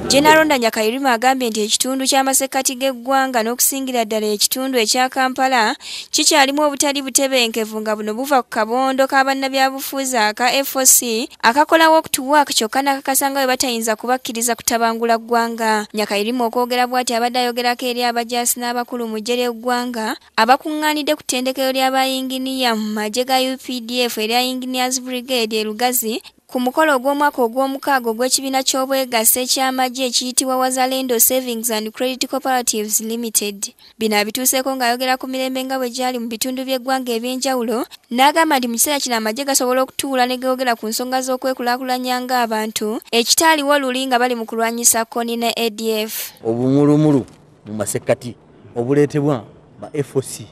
General Nyakairima agambye nti ekitundu ky'amasekkati g'eggwanga n'okusingira ddala ekitundu ekya Kampala kikyalimu obutali butebenkevu nga buno buva ku kabondo k'abannabyabufuzi aka FOC akakola work to work kyokka n'akakasa nga bwe batayinza kubakkiriza kutabangula ggwanga. Nyakairima okwogera bw'ati abadde ayogerako eri abajaasi n'abakulu mu ggye ly'eggwanga abakuŋŋaanidde ku ttendekero ly'abayinginiya mu magye ga UPDF erya Engineers Brigade e Lugazi ku mukolo ogw'omwaka ogw'omukaaga ogw'ekibiina ky'obwegassi eky'amagye ekiyitibwa Wazalendo Savings and Credit Cooperatives Limited. Bino abituuseeko ng'ayogera ku mirembe nga bwe gyali mu bitundu by'eggwanga eby'enjawulo, n'agamba nti mu kiseera kino amagye gasobola okutuula ne googera ku nsonga z'okwekulaakulanya ng'abantu, ekitaaliwo luli nga bali mu kulwanyisa Kony ne ADF. Obumulumulu mu masekkati obuleetebwa ba FOC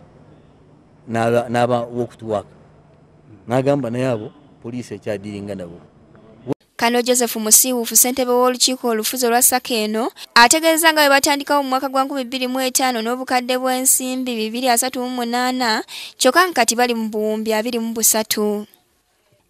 n'aba work to work, n'agamba naye abo poliisi ekyadiringa nabo. Kano Joseph Musiwufu ssentebe w'olukiiko olufuzi olwa SACCO eno ategeezezza nga bwe batandikawo mu mwaka gwa 2005 n'obukadde bw'ensimbi 238 kyokka nga kati bali mu buwumbi 23.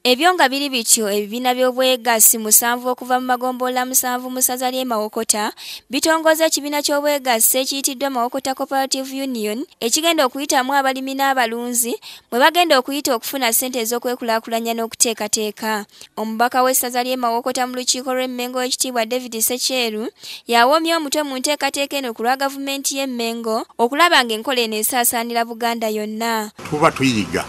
Ebyo nga biri bityo, ebibiina by'obwegassi 7 okuva mu magombolola 7 mu ssaza ly'e Mawokota bitongoza ekibiina ky'obwegassi ekiyitiddwa Mawokota Cooperative Union ekigenda okuyitamu abalimi n'abalunzi mwe bagenda okuyita okufuna ssente ez'okwekulaakulanya n'okuteekateeka. Omubaka w'essaza ly'e Mawokota mu lukiiko lw'Emmengo ow'ekitiibwa David Sekyeru yawomye omutwe mu nteekateeka eno ku lwa gavumenti y'Emmengo okulaba ng'enkola eno esaasaanira Buganda yonna. Tuba tuyiga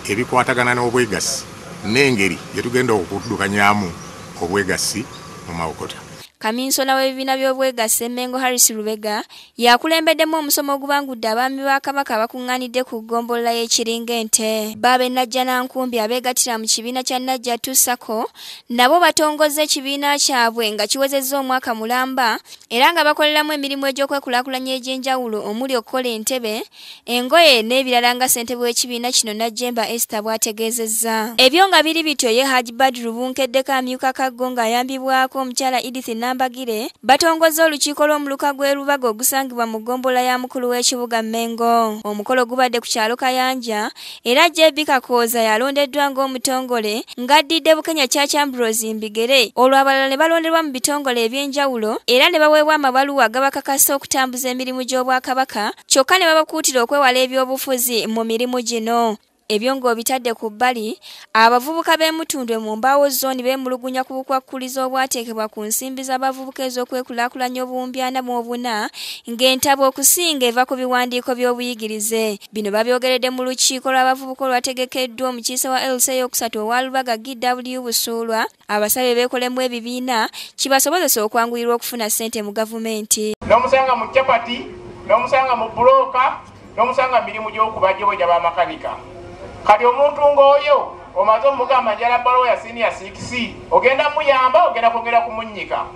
ebikwatagana n'obwegassi n'engeri gye tugenda okuddukanyaamu obwegassi mu Mawokota. Kaminsona w'ebibiina by'obwegassi Emmengo Harris Lubega yakulembeddemu omusomo ogubangudde abaami ba Kabaka abakuŋŋaanidde ku ggombolola y'Ekiringente. Baabe Najjanankumbi abeegattira mu kibiina kya Najja Tusako nabo batongoza ekibiina kyabwe nga kiwezezza omwaka mulamba era nga bakoleramu emirimu egy'okwekulaakulanya egy'enjawulo omuli okukola entebe, engoye n'ebirala nga ssentebe w'ekibiina kino Najjemba Esther bw'ategeezezza. Ebyo nga biri bityo, ye Haji Badru Bunkeddeko amyuka Kaggo ng'ayambibwako omukyala Edith Nambagire batongoza olukiiko lw'omuluka gw'e Lubaga ogusangibwa mu ggombolola ya mukulu w'ekibuga Mmengo. Omukolo gubadde ku kyalo Kayanja era JB Kakooza yalondeddwa ng'omutongole ng'addidde Bukenya Church Ambrose Mbigere, olwo abalala ne balonderwa mu bitongole eby'enjawulo era ne baweebwa amabaluwa agabakakasa okutambuza emirimu gy'Obwakabaka kyokka ne babakuutira okwewala ebyobufuzi mu mirimu gino. Ebyo ng'obitadde ku bbali, abavubuka b'e Mutundwe mu mbaawo zooni beemulugunya ku bukwakkulizo obwateekebwa ku nsimbi z'abavubuka ez'okwekulaakulanya obuwumbi 44 ng'entabo okusinga eva ku biwandiiko by'obuyigirize. Bino babyogeredde mu lukiiko lw'abavubuka olwategekeddwa omukiise wa LC eyokusatu owa Lubaga GW Busuulwa, abasabye beekolemu ebibiina kibasobozesa okwanguyirwa okufuna ssente mu gavumenti. N'omusanga mu capati, n'omusanga mu bulooka, n'omusanga mu mirimu gy'okubajja bwe gy'abamakanika. Kati omuntu ng'oyo omaze omugamba njala bbaluwa ya senior 6, ogenda muyamba, ogenda kwongera kumunnyika.